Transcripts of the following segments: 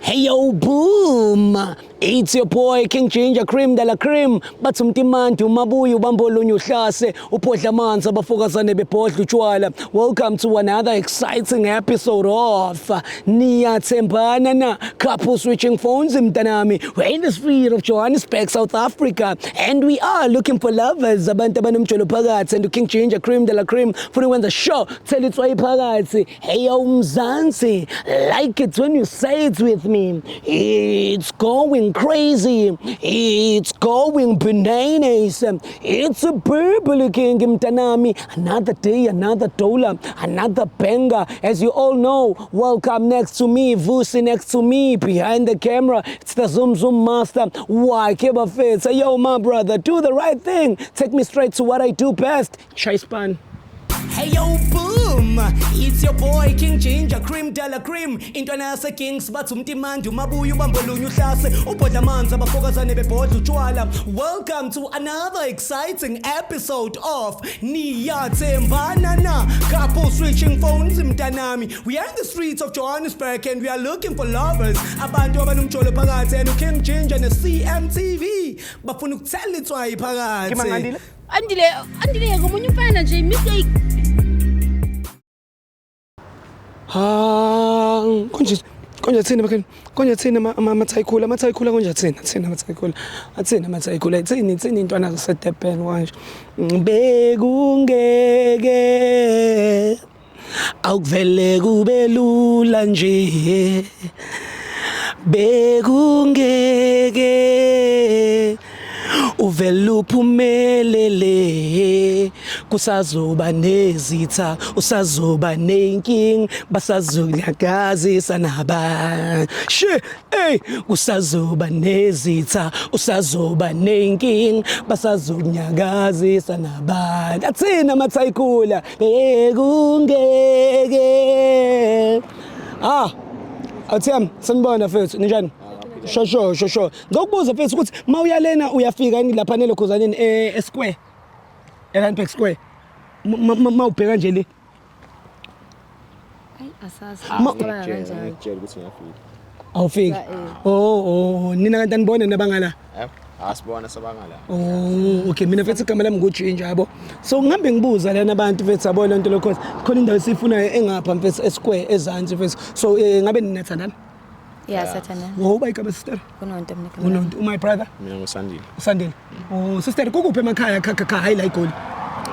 Hey yo, boom! It's your boy King Ginger Cream de la Cream. Bathi umtimandi umabuye ubamba olunye uhlase ubhodla amanzi abafokazane bebhodla utshwala. Welcome to another exciting episode of Niyathembana na Couple Switching Phones mntanami. We're in the street of Johannesburg, South Africa, and we are looking for lovers, abantu abanomjolo phakathi, and King Ginger Cream de la Cream funa ukwenza sure thela itswayi phakathi. Hey yo Mzansi, like it when you say it with me. It's going crazy. It's going bananas. It's a Burble King mntanami. Another day, another dollar, another banger. As you all know, welcome next to me, Vusi next to me, behind the camera. It's the Zoom Zoom Master. Why Fitz? Yo, my brother, do the right thing. Take me straight to what I do best. Chase pan. Hey yo, boom! It's your boy King Ginger Cream de la Cream. Intwana yase Kings bathi umtimandi umabuye ubamba olunye uhlase ubhodla amanzi abafokazane bebhodla utshwala. Welcome to another exciting episode of Niyathembana na Couple Switching Phones mntanami. We are in the streets of Johannesburg and we are looking for lovers. Abantu abanomjolo phakathi and King Ginger ne CMTV bafuna ukuthela itswayi phakathi. Kimangandile? Andile, Andile ngomunye umfana nje mistake. Ha, konje konje thina bakhe konje thina amathayikhula amathayikhula konje thina thina amathayikhula athina amathayikhula thini thini intwana zaseDurban kanje bekungeke awukuvele kube lula nje bekungeke uvele uphumelele kusazoba nezitha usazoba nenkinga basazokunyakazisa naba she ey kusazoba nezitha usazoba nenkinga basazokunyakazisa nabantu athina amathayikhula bekungeke. Ah, awuthiyami, sanibona mfethu, ninjani? Sho sho sho sho. Ngokubuza mfethu ukuthi mawuya lena uyafika yini lapha nelokhuzaneni e square? eRandburg Square. Mawubheka nje le. Ayi asazi. Ngiyakutshela ngiyakutshela ukuthi ngiyafika. Awufiki. Oh, nina kanti anibone nabangala. Eh, asibona sabangala. Oh, okay, mina mfethu igama lami nguJinja yabo. So ngihambe ngibuza lana abantu mfethu yabo lento lokho. Khona indawo esiyifunayo engapha mfethu e-square ezansi mfethu. So ngabe ninathandana? Yeah, sathana. Wo uba igama sister? Kunonto mina igama. Unonto, my brother, Mina ngusandile. uSandile. Oh, sister kukuphi emakhaya kha kha kha hayi la eGoli.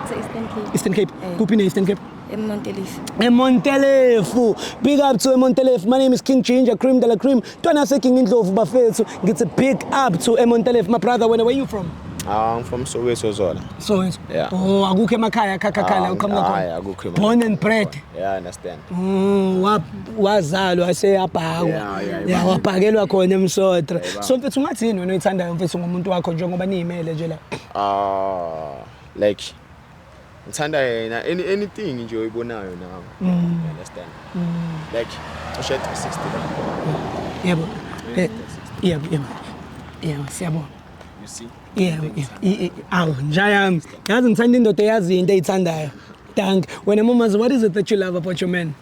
Se Eastern Cape. Eastern Cape. Eh. Kuphi ne Eastern Cape? eMontelife. eMontelefu. Big up to eMontelefu. My name is King Ginger Cream de la Cream. Ntwana King Indlovu bafethu. Ngithi big up to eMontelefu. My brother, wena where you from? Ah, I'm from Soweto Zola. So Yeah. Oh, akukho emakhaya kha kha kha la Ah, uqhamuka khona. hayi, akukho emakhaya. Born and bred. Yeah, I understand. Wazalwa seyabhakwa. Yeah, Yeah, wabhakelwa khona eMsotra. Yeah, So mfethu ungathini wena oyithandayo mfethu ngomuntu wakho njengoba niyimele nje la? Ah, like ngithanda yena anything nje oyibonayo nawe. You understand? Like ushe 360 la. Yebo. Yebo, yebo. Yebo, siyabonga. You see? Yebo, yebo. Awu, njayami. Yazi ngithanda indoda eyazi into eyithandayo. Dank. Wena mamazi, what is it that you love about your man?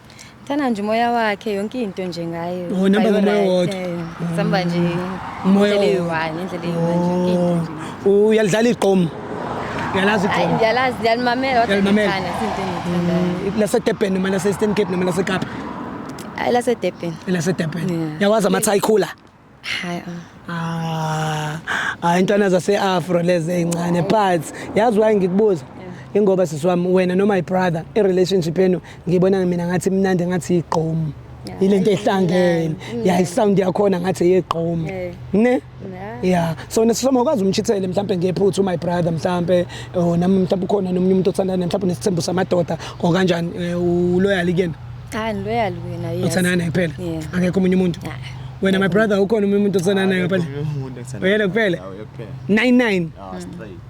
Thana nje umoya wakhe yonke into nje ngaye. Oh, nihamba ngomoya owodwa. Samba nje Umoya indlela owodwa. eyi-one, indlela eyi-one nje yonke into nje. Oh, uyalidlala igqomu. Uyalazi Hayi igqomu. ngiyalazi ngiyalimamela kodwa Uyalimamela? ngiyalithanda, sinto engiyithandayo. LaseDurban noma lase-Eastern Cape noma laseKapa? Hayi lase Durban. LaseDurban. Yeah. Yawazi amathayikhula. Hayi. Ah. Ah, hayi intwana zase-Afro lezi ey'ncane but yazi why ngikubuza ingoba sisi wami wena noma my brother i-relationship yenu ngibona mina ngathi imnandi ngathi igqomu Yeah, ile nto ehlangene imnandi. ya i-sound yakhona ngathi eyegqomu Yeah. ne Yeah. yeah so nesisoma ukwazi umchithele mhlambe ngephutha my brother mhlambe or nami mhlambe ukhona nomunye umuntu othandana naye mhlambe nesithembu samadoda or kanjani uloyal kuyena? Hayi loyal kuyena yes. Uthandana naye kuphela? Yeah. Akekho omunye umuntu? Hayi. Wena my brother ukhona omunye umuntu othandana naye ngaphandle? Umuntu engithanda. Uyena kuphela? Yeah, uye kuphela. 99. Ah, straight.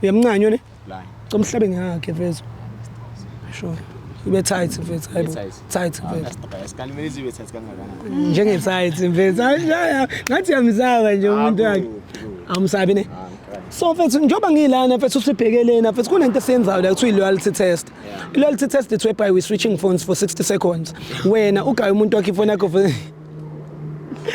Uyamncanywa ne? Blind. Comhlabe ngakhe mfethu. Sure. Ibe tight mfethu hayibo. Ibe tight. Tight Ah, mfethu. that's kanti kumele zibe tight kangakanani? Njenge tight mfethu. Hayi, hayi, ngathi uyamsaba nje umuntu wakhe. Kuphi, kuphi. Awumsabi ne? Ah, ngiqala. So mfethu njengoba ngilana mfethu usibhekelena mfethu kunento esiyenzayo la kuthiwa i-loyalty test. I-loyalty test, it's whereby we switching phones for 60 seconds. Wena ugaya umuntu wakhe ifoni yakho for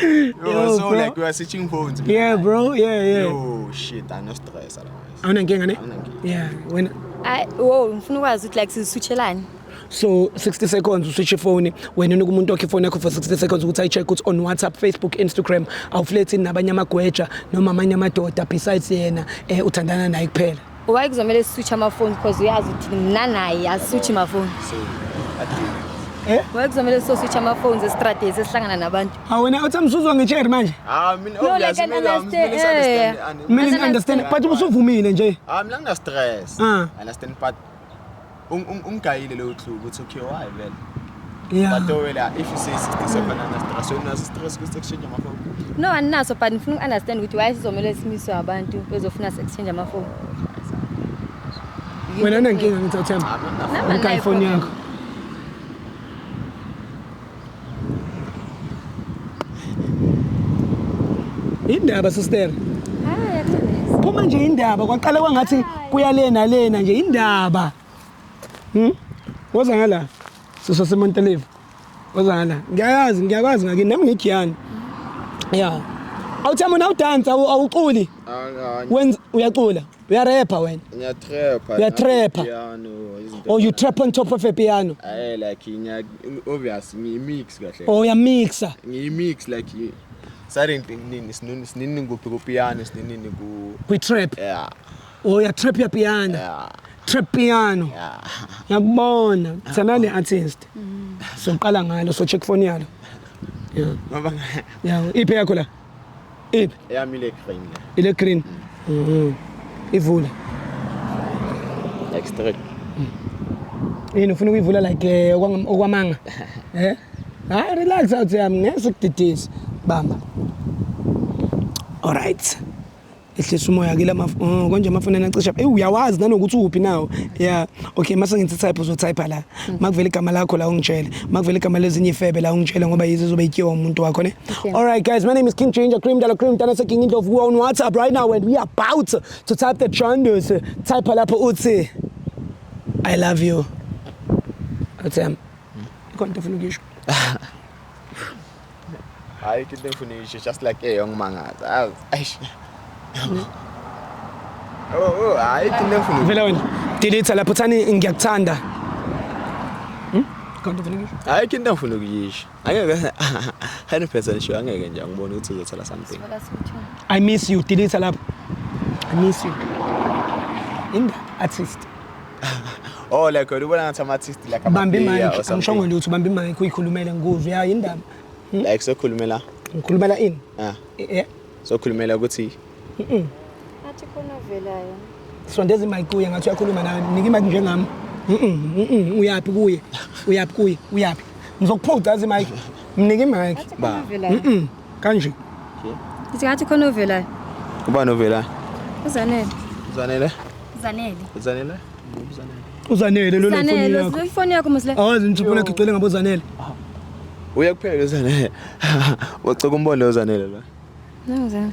Yo, Yo, so bro. like we are switching phones. Yeah bro, yeah. Yo, shit, I no stress otherwise. Awunankinga ne? Awunankinga. Yeah, wena Hayi, wo ngifuna ukwazi ukuthi like siziswitchelani. So 60 seconds uswitch ifoni, wena unika umuntu wakhe ifoni yakho for 60 seconds ukuthi ayi-check ukuthi on WhatsApp, Facebook, Instagram awuflirti nabanye amagweja noma amanye amadoda besides yena, uthandana naye kuphela. Why kuzomele siswitch amafoni, because uyazi ukuthi mina naye asiswitch amafoni. So, I think Why kuzomele siswitch amafoni estradeni sesihlangana nabantu? Ha wena uthi amsuzwa nge-cherry manje? Ah, mina No, obvious, like, I mina understand, mina yeah. understand. Kumele understand but usuvumile nje. Ah, mina ngina stress. Ah. Understand but ungigayile leyo clue ukuthi okay why vele. Yeah. But wena if you say 67 ana stress, wena stress ukuthi exchange amafoni. No, andinaso, but ngifuna uku-understand ukuthi why sizomele simiswe abantu bezofuna si-exchange amafoni. Wena unankinga ngithi awuthemba. Ah, mina Nami Unika anginayo ifoni problem. yakho. Indaba sister. Hayi, akunankinga. Phuma nje indaba kwaqala kwangathi kuya lena lena nje indaba. Woza ngala. Sisose Montelevo. Woza ngala. Ngiyayazi, ngiyakwazi ngakini nami ngigiyani. Yeah. Awuthemba una udansa awuculi. Ah, Wenza uyacula. Uyarappa wena. ngiyatrappa. Uyatrappa. Piano, izinto. Or you trap on top of a piano. Eh, like ngiya obvious ngiyimix kahle. Or uyamixa. Ngiyimix like suddenly nini sinini sinini kuphi ku piano sinini ku Kwi trap. yeah. Or uya trap ya piano. Yeah. Trap piano. Yeah. Ngiyakubona. Thana ne artist. Soqala ngalo so check phone yalo. Yeah. Ngoba Yeah, iphi yakho la? Iphi? yami le green le. Ile green. Ivula. Like straight. Yini ufuna ukuyivula like okwamanga? Eh? Hayi relax out yami ngeke sikudidise. Bamba. All right. Ehlisa umoya ke lama konje amafoni anacisha. Uyawazi nanokuthi uphi nawo. Yeah. Okay, mase ngithi type uzotype la. Makuvela igama lakho la ungitshele. Makuvela igama lezinye ifebe la ungitshele ngoba yizo zobe ityiwa umuntu wakho ne. Okay. All right guys, my name is King Ginger Cream Dala Cream Dala King Indlovu. We are on WhatsApp right now and we are about to type the chandos. Type lapho uthi I love you. Athem. Ikhona into ofuna ukuyisho? Hayi into engifuna ukuyisho just like ngimangaza. Eish. Oh, hayi into engifuna. Vela wena. Delete lapho thani ngiyakuthanda. Ikhona into ofuna ukuyisho? Hayi into engifuna ukuyisho. Angeke 100% sure angeke nje angibone ukuthi uzothola something. I miss you. Delete lapho. I miss you. Inda artist. Oh like ubona ngathi ama artist like ama Bamba player imic, or something. angishongo lutho, bamba imic uyikhulumele ngikuzwe. Ya indaba. Like sokhulumela. Ngikhulumela ini? Ah. Yeah. Sokhulumela ukuthi Athi khona ovelayo. Sondeza imic kuye ngathi uyakhuluma nawe, nika imic njengami. Uyaphi kuye? Uyaphi kuye? Uyaphi? Ngizokuphuca yazi imic. Mnike imic. Athi khona ovelayo. Kanje. Ngithi ngathi khona ovelayo. Ubani ovelayo? Uzanele. Uzanele? Uzanele. Uzanele? Uzanele lo lefoni Uzanele, yakho. ifoni yakho mosle. Awazi nje ufuna igcwele ngabo Uzanele. Uya kuphela Uzanele. Wacela umbone Uzanele la. No Uzanele.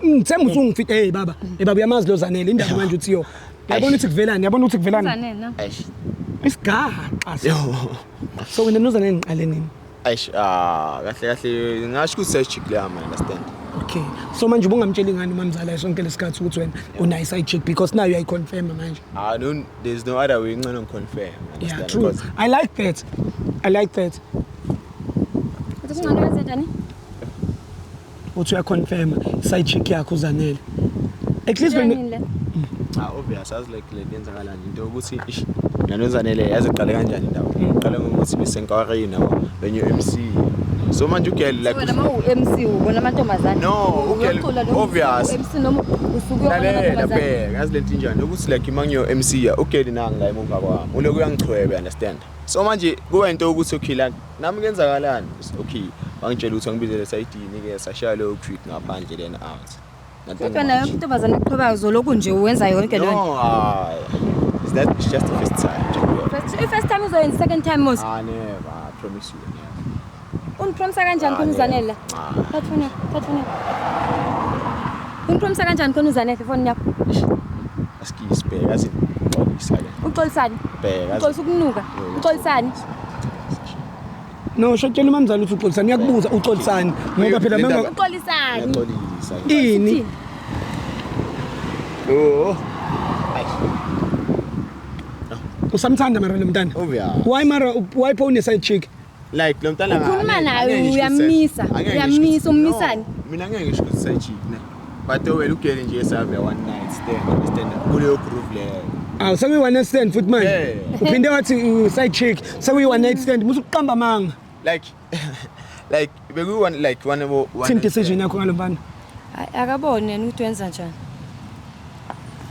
Ngithemba usungifit hey baba. Hey baba uyamazi lo Zanele indaba manje uthi yo. Yabona ukuthi kuvelani, yabona ukuthi kuvelani. Uzanele no. Eish. Isigaxa. Yo. So wena noZanele ngiqale nini? Eish, ah, kahle kahle ngasho ukuthi search chick le yami, understand. Okay. So manje ubungamtsheli ngani umamzala sonke lesikhathi ukuthi wena unayo side chick because now uyayiconfirm manje. Ah, no, there's no other way ngcono ngiconfirm, Yeah, understand? true. Because I like that. I like that. Uthi kungcono wenze njani? Uthi uyaconfirm side chick yakho uZanele. At least when Nini le? ah obvious as like le yenzakalani into ukuthi ish nanoZanele yazi iqale kanjani indawo. Iqale ngokuthi besenkarini yabo benye MC. So manje ugirl like Wena ma u-MC ubona amantombazane. No, ugirl, Uyocula noma obvious. usuke u-MC noma usuke uyobona Lalela amantombazane. bheka yazi lento injani ukuthi like uma ngiyo MC ya ugirl nanga la emuva kwami uloku uyangichwebe understand. So manje kuba into ukuthi okay la nami kuyenzakalani okay bangitshela ukuthi angibizele sayidini ke sashaya leyo quick ngaphandle then out. Nothing Kodwa nayo much. intombazane eqhubekayo uzoloku nje uwenza yonke leyo nto. No, it's that it's just the first time. First time uzoyenza, second time mos. Ah never, I promise you never. Ungipromisa kanjani khona Ah, uZanele la? Ah. Thatha ifoni yakho, thatha ifoni yakho. Ungipromisa kanjani khona uZanele ifoni yakho? Asikisi bheka yazi xolisa ke. Uxolisani? Bheka yazi. Uxolisa ukunuka. Uxolisani? No, shotshela umamzala ukuthi uxolisani, uyakubuza uxolisani ngoba phela Le menga ndaba- Uxolisani. Ngiyaxolisa. ini Oh. usamthanda mara lo mntana. Obvious. Why mara why pho une side chick? Like lo mntana Ukhuluma naye, angeke ngisho ukuthi uyamisa. angeke ngisho Uyamisa, ukuthi- ummisani? No, mina angeke ngisho ukuthi side chick ne. But wena ugele nje esave one night stand, understand? Kuleyo groove leyo. Awu sekuyi one night stand futhi manje. Yeah. Uphinde wathi side chick, sekuyi one night stand, musu kuqamba amanga. Like like bekuyi one like one one Team night decision stand. yakho ngalo mfana. Hayi, akaboni yena ukuthi wenza njani.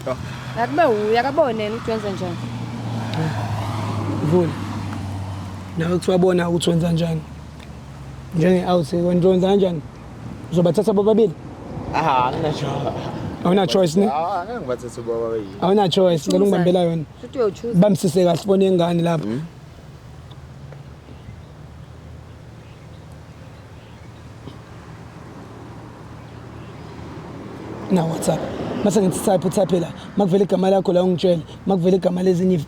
Oh. Akube uye akaboni yena ukuthi wenza njani. Vula. Nawe kuthiwa bona ukuthi wenza njani. Njenge out wena wenza kanjani? Uzobathatha bobabili? Ah, angina choice. Awuna choice ne? Ah, angeke ngibathathe bobabili. Awuna choice, ngicela ungibambela yona. Futhi uyochoose. Bamsise kahle ifoni yengane lapha. Na WhatsApp. Mase ngithi type utype la. Makuvela igama lakho la ungitshele. Makuvela igama lezinye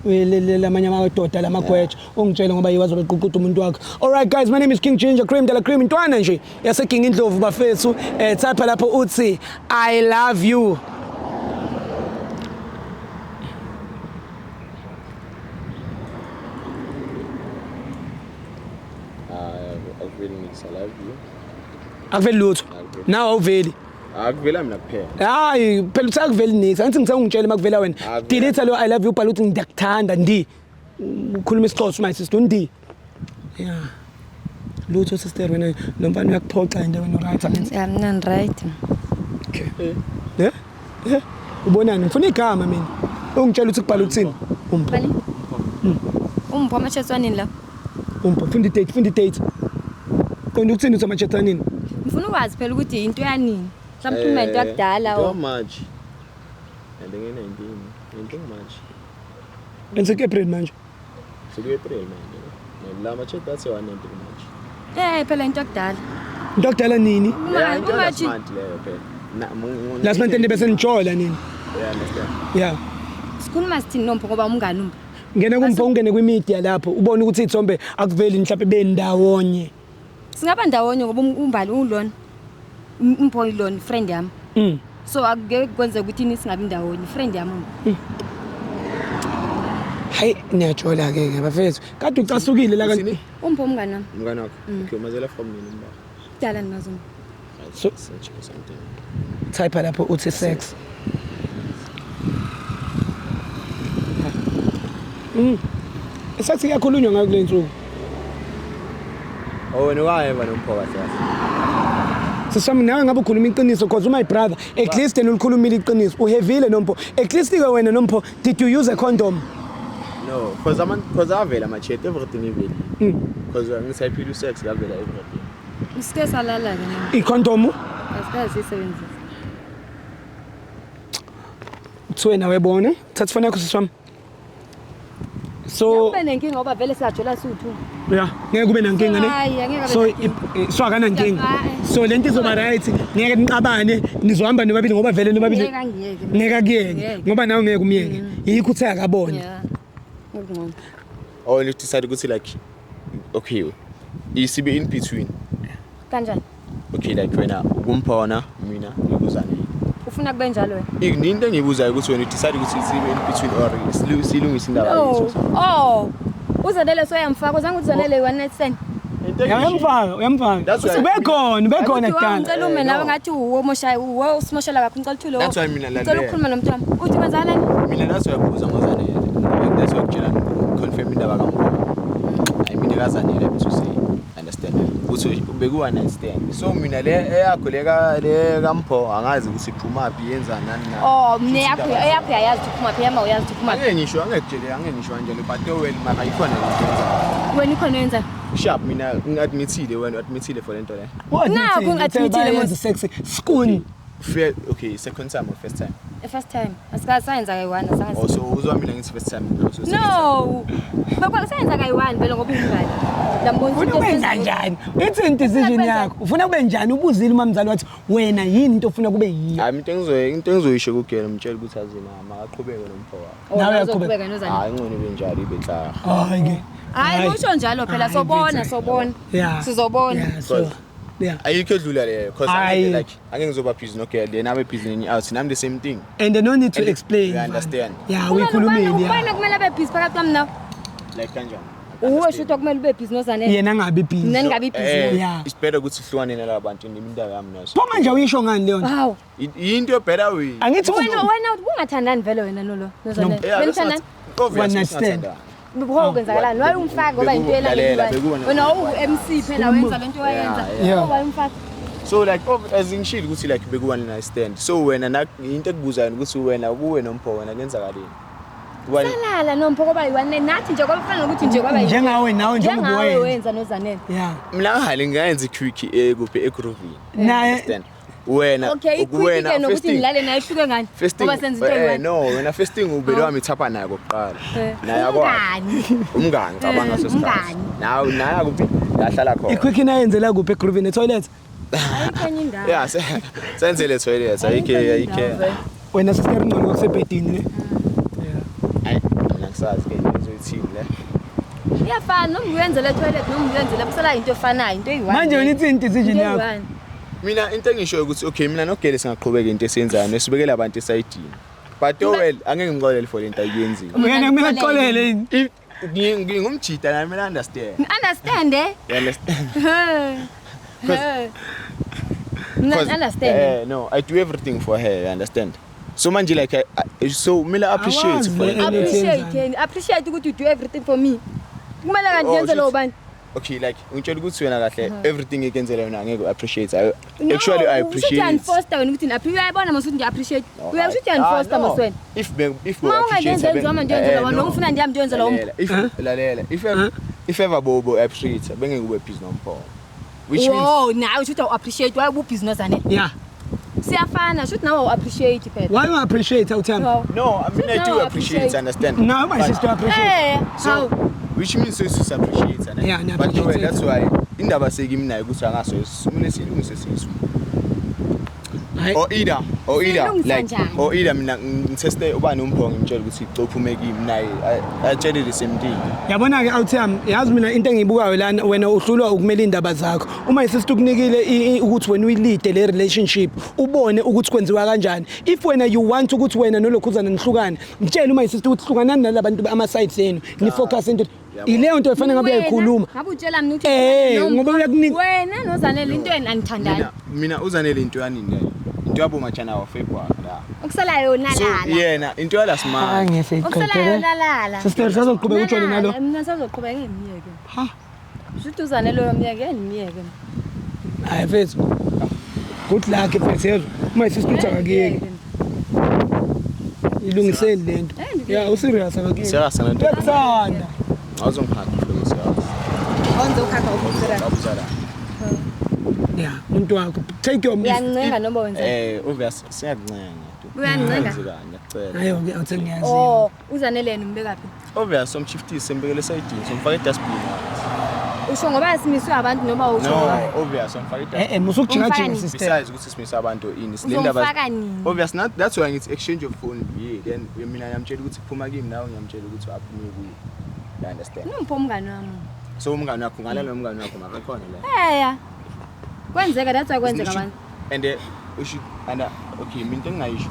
lamanye amadoda lamagweja ungitshele ngoba yiwazo beququda umuntu wakho. All right guys, my name is King Ginger Cream de la Cream intwana nje yase King Indlovu bafethu. Type lapho uthi I love you. Ah, akuveli nix, I love you. Akuveli lutho. Nawe awuveli. Akuvela mina kuphela. Hayi phela uthi akuveli nix. Angithi ngithe ungitshele makuvela wena. Akuveli. Delete lo I love you ubhala uthi ngiyakuthanda ndi. Ukhuluma isiXhosa my sister undi. Yeah. Lutho sister wena lo mfana uyakuphoxa into wena right angithi. Yeah, mina ngi right. Okay. Eh? Eh? Ubonani? Ngifuna igama mina. Ungitshela ukuthi kubhala ukuthini? Umpho. Bani? Umpho amachetswanini la. Umpho funda idate, funda idate. Qonda ukuthini uthi amachathanini? Ngifuna ukwazi phela ukuthi into yanini. Mhlawumbe uma into yakudala Into or March. And nge-19, into March. Ense April manje. Sekuyi-April manje. La ma-chat athe 1 March. Phela into yakudala. Into yakudala nini? Yeah, into Uma last month leyo phela. Last month ende bese nijola nini? Yeah, understand. Yeah. Sikhuluma sithini nompho ngoba umngani umpho. Ngene kumpho ungene kwimedia lapho ubone ukuthi ithombe akuveli mhlawumbe bendawonye. Singaba ndawonye ngoba umbali ulona. Umpho ilona friend yami. So akungeke kwenzeke ukuthi ini singabi ndawonye friend yami umpho. Hayi niyajola ke ke bafethu. Kade ucasukile la kanti. Uthini? Umpho umngani wami. Umngani wakho. Okay, umazela from nini mba? Kudala nimazi umpho. So- something. Type lapho uthi sex. Sex iyakhulunywa ngayo kule nsuku. Oh, wena wayeva nompho kahle kahle. Sisami nawe ngabe ukhuluma iqiniso because my brother at least yena ulikhulumile iqiniso uhevile nompho at least ke wena nompho did you use a condom? No, cause I'm cause avela ama-chat everything ivelile. Cause ngisayiphila usex kavela everything. Sike salala ke nami. I-condom Asikaze siyisebenzise. kuthiwe nawe bona thatha ifoni yakho siswami. So Kube nenkinga ngoba vele siyajola siwu-two. yeah ngeke kube nankinga ne. Hayi, angeke abe So nankinga. so akanankinga. Hayi. So lento izoba right ngeke niqabane nizohamba nobabili ngoba vele nobabili Ngeke angiyeke. ngeke akuyeke Ngeke. ngoba nawe ngeke umyeke. Yikho uthe akabone. Yeah. Okungcono. Oh, you decide ukuthi like okay, isibe in between. Kanjani? Okay, like wena ukumphona mina ngikuzanele. Ufuna kube njalo wena? Into engiyibuzayo ukuthi wena udecide ukuthi sibe in between or silungise indaba No. yethu. Oh. Uzanele soyamfaka uzange uzanele one night stand. Into engisho- Uyamfaka, uyamfaka. That's why- Ubekhona, ubekhona Uthi, kudala. Ngicela ume Eh, nawe no. ngathi uwo moshayo uwo usimoshela kakhulu ngicela uthule. That's why mina Ngicela lalela. ukukhuluma nomuntu wami. Uthi kwenzakalani? Mina that's why ngibuza ngozanele. Like that's why ngitshela confirm indaba kaMpho. I mean kazanele to say understand. Ukuthi beku one night stand. So mina le eyakho le ka le kaMpho angazi ukuthi iphuma phi yenza nani nani. Oh, mina yakho eyakho uyayazi ukuthi uphuma phi yama uyazi ukuthi uphuma phi. Angeke ngisho angeke kutshele angeke ngisho kanjalo but well mara ikhona into yenza. Wena ikhona yenza. Sharp mina ngi-admithile wena u-admithile for lento le. Nakhu ngi-admithile mos. Sex skoon. Fair, okay, second time or first time? The first time. Asikaze sayenza kayi-one asangazi. Oh, so uzwa mina ngithi first time. So second time. No. Bekwa sayenza kayi-one vele ngoba ungumngani. Ngambonisa Ufuna into ukwenza ephezulu. njani? Ithini decision Ufuna yakho? Ufuna kube njani? Ubuzile umamzali wathi wena yini into ofuna kube yiyo? Hayi, into engizoyisho kugela, umtshela ukuthi azina makaqhubeke nomfo wakhe. Oh, Nawe nawe uyaqhubeka. uzoqhubeka nozanele. Hayi, ngcono ibe njalo, ibe klar. Hayi ke. Hayi, usho njalo phela, Hayi, sobona, mfethu. sobona. Yeah. Sizobona. Yeah, so yeah. Ayikho edlula leyo because Hayi. angeke like angeke ngizoba busy nogirl, yena abe busy nenye out, nami the same thing. And no need to And explain. you understand. Yeah, uyikhulumile. Ubani Yeah. okumele abe busy phakathi kwami nawe? Like kanjani? Uwe shuthi okumele ube busy nozanele. Yena angabi busy. Mina ningabi busy. Yeah. It's better ukuthi sihlukane nalaba bantu nemindaba yami naso. Pho manje awuyisho ngani leyo nto? Hawu. Into better way. Angithi Wena ungathandani vele wena nolo nozanele. Yeah, Benithandani? obvious One night stand. singathandani. Pho kwenzakalani? Waye umfaka ngoba into Lalela, elangeni. Wena uwu-MC phela, wenza lento wayenza. Yeah. Waye umfaka. So like as ngishilo ukuthi like beku one night stand. So wena na into ekubuzayo ukuthi wena kuwe nompho wena kuyenzakaleni? Salala nompho kwaba yi-one night, nathi nje kwaba nokuthi nje kwaba Njengawe nawe njengoba njengawe wenza. wenza nozanele. Yeah. Mina ngihale ngingayenza i-quick ekuphi, egroovini. Naye Understand? Wena Okay, i-quick ke nokuthi ngilale naye ihluke ngani? First thing, Ngoba senza into eyi-one. no, wena first thing ubele wami ithapha naye kokuqala. Naye akwazi. Umngani. Umngani, cabanga Eh, so sikhathi. umngani. Nawe naye akuphi? Lahlala khona. I-quick inayenzela kuphi egroovini, e-toilet? Ayikho enye indawo. Yeah, senzele toilet, ayikho ayikho. Wena sister ngcono kusebhedini ne. Hayi, mina ngisazi ke ngizoyithini le. Iyafana noma uyenzele toilet noma uyenzele, kusala into efanayo, into eyi-one. Manje wena ithini decision Into yakho? eyi-one. Mina into engishoyo ukuthi okay, mina nogele singaqhubeka into esiyenzayo, nesibekele abantu esayidini. But oh well, angeke ngixolele for lento ayiyenzile. Wena kumele uxolele yini? If ngingumjida nami, mina understand. Understand eh? You understand? Mina 'Cause, understand. No, I do everything for her, you understand? So manje like so mina appreciate Awazi for le- it. Appreciate yini? Appreciate ukuthi you do everything for me. Kumele kanti Oh, yenze lo shit. bani? Okay, like ngitshela ukuthi wena kahle everything ekenzela yona angeke u-appreciate. Actually I appreciate. Uyandifosta wena ukuthi uyayibona mos ukuthi ngiya-appreciate. No, Uyasho ukuthi ah, uyandifosta no. mos wena. If Ma bo appreciate ungayenzi noma ndiyenzela wona, ufuna ndiyami ndiyenzela wona. Lalela, if lalela, if ever bo appreciate bengeke ube busy nompho. Which means Wo, nawe usho ukuthi awu-appreciate, why ubusy nozanele? Yeah. Siyafana, shuthi nawe awu-appreciate phela. Why you appreciate awuthemba? Hawu. No, I mean I No, do appreciate, appreciate. understand? No, my sister appreciate. Eh, So hawu. which means so is appreciate and Yeah, but no, appreciate. that's why indaba sekimi naye ukuthi angaso kumele silungise sisu. Hayi. Or either Silungisa like njani? or either mina ngitheste ubani umpho, ngimtshela ukuthi cophume kimi naye atshele the same thing. Yabona ke awuthami, yazi mina into engiyibukayo lana, wena uhlulwa ukumela indaba zakho. Uma isister ukunikile ukuthi wena uyilide le relationship, ubone ukuthi kwenziwa kanjani. If wena you want ukuthi wena nolokhuzana nihlukane, mtshele uma isister ukuthi hlukanani nalabantu ama sides enu, ni focus into ileyo nto efanele ngabe Wena, uyayikhuluma. Ngabe utshela mina ukuthi Ngoba uyakunika wena nozanele into yena anithandani. Mina uzanele into yanini leyo? Into yabo machana wa February la. Okusalayo So nalala. yena into yala smart. Okusalayo nalala. Sister, sazoqhubeka ujole nalo. Mina sazoqhubeka ngimiyeke. Ha. Shuthi uzanele uyomyeke, ngimiyeke. Hayi mfethu. Good luck mfethu yezwa. Uma isister uthi akakuyeki. Ilungiseni lento. Yeah, userious akakuyeki. Serious nento. Uyakuthanda. Awuzongihaka ufike serious. Onze ukhakha ukusera. Awuzala. Yeah, umuntu wakho. Take your Uyancenga noma wenza? Obvious siyakuncenga. Uyancenga? Ngiyacela. Hayi ke awuthi ngiyazi. Oh, uzanele yena umbekaphi? Obvious somshiftise sembekele esayidini, somfaka edustbin. Usho ngoba simiswe abantu noma usho ngoba? No, obvious somfaka edustbin. Musukujika jika Umfani. sister. Besides ukuthi simisa abantu ini silendaba. Uzomfaka nini? Obvious not, that's why ngithi exchange of phone, yeah, then mina ngiyamtshela ukuthi phuma kimi, nawe ngiyamtshela ukuthi aphume kuye. You understand? Umpho umngani wami. So umngani wakho ngalala nomngani wakho makakhona la. Eh ya. Kwenzeka, that's why kwenzeka abantu. And we should and okay, mina into engingayisho.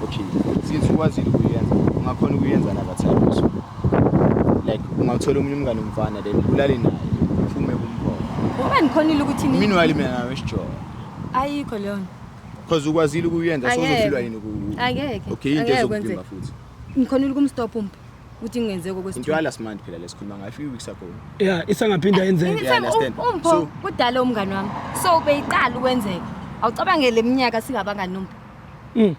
Okay, since ukwazile ukuyenza, ungakhona ukuyenza another time also. Like ungathola omunye umngani umfana then ulale naye, uphume kumpho. Ngoba nikhonile ukuthi ni Meanwhile mina nawe sijola. Ayikho leyo nto. Because ukwazile ukuyenza, so Angeke. uzohlulwa yini ku Angeke. Okay, into Angeke ezokuvimba kwenzeke. futhi. Ngikhonile ukumstop umpho ukuthi ngingenzeki Into okwesithu. yala smart phela lesikhuluma ngayo few weeks ago. Yeah, isangaphinda yenzeke. Yeah, understand. Umpho kudala umngani wami. So beyiqala ukwenzeka. Awucabangele iminyaka singabangani nompho.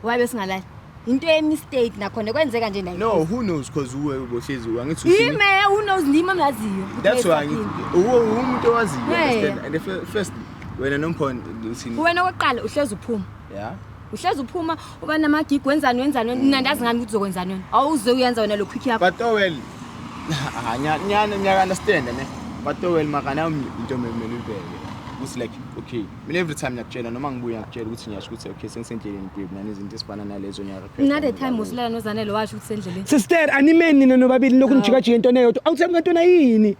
Why besingalali? Into ye mistake nakhona kwenzeka nje nayo. No, who knows, because uwe ubohlezi angithi Yime, who knows, ndimi engaziyo. That's why ngithi uwe umuntu owaziyo, Yeah. understand? And first wena nompho uthini? Wena okokuqala uhlezi uphuma. Yeah. Uhlezi uphuma uba namagigi, wenzani wenzani, mina ndazi ngani ukuthi uzokwenzani wena. Awuze uyenza wena lo quick yakho. But oh well. Ah, nya nya nya understand ne. But well, mara nami into emele uyibheke ukuthi like, okay, mina every time ngiyakutshela noma ngibuya ngiyakutshela ukuthi ngiyasho ukuthi okay, sengisendleleni babe, nani izinto ezifana nalezo ngiya-request. Nale time usilala noZanele washo ukuthi sendleleni. Sister, animeni nina nobabili lokhu nijikajika into eyodwa. Awuthembi ngantona yini?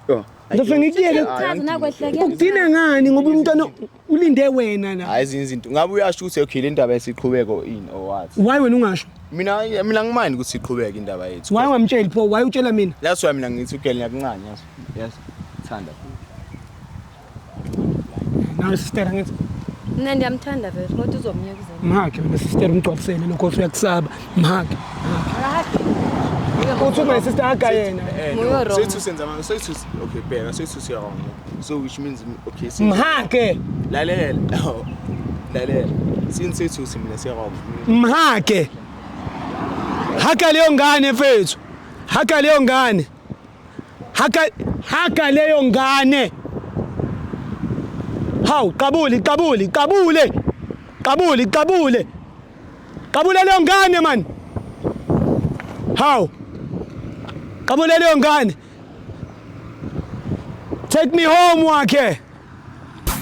Oh, Ngizofike ngikuyeke. Chaza nakwehleke. Ukudina ngani ngoba umntwana ulinde wena la. Hayi, ezinye izinto ngabe uyasho ukuthi okay, le ndaba esiqhubeko in or what? Why wena ungasho? Mina ngimindi ukuthi iqhubeke indaba yethu. Why ungamtsheli pho? Why utshela mina? That's why mina ngithi ugirl ngiyakuncane, yazi. Yes, thanda. Nawe sister, angithi Mina ndiyamthanda vele kodwa uzomyeka uzanele. Mhakhe wena sister, umgcwalisele lokho uyakusaba. Mhakhe. Uthi my sister aga yena. Nguye wrong. Sethu senza manje, sethu, okay, bheka, sethu siya wrong, so which means okay, Mhakhe. Lalela, lalela, since sethu mina siya wrong. Mhakhe. Haka leyo ngane mfethu. Haka leyo ngane. Haka, haka leyo ngane. Hawu, qabuli, qabuli, qabule. Qabuli, qabule. Qabule leyo ngane man. Hawu. Qabule leyo ngane. Take me home wakhe.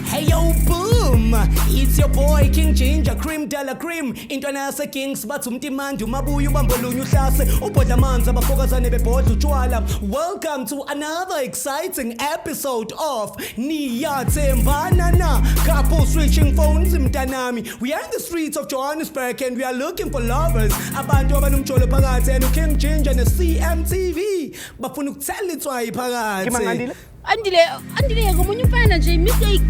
Hey yo boom, it's your boy King Ginger Cream de la Cream. Intwana yase Kings bathi umtimandi umabuya ubambolunye uhlase ubhodla amanzi abafokazane bebhodla utshwala. Welcome to another exciting episode of Niyathembana Na. Couple switching phones mntanami. We are in the streets of Johannesburg and we are looking for lovers. Abantu abanomjolo phakathi and King Ginger ne CMTV bafuna ukuthela itswayi phakathi. Andile, Andile ngomunye umfana nje mistake.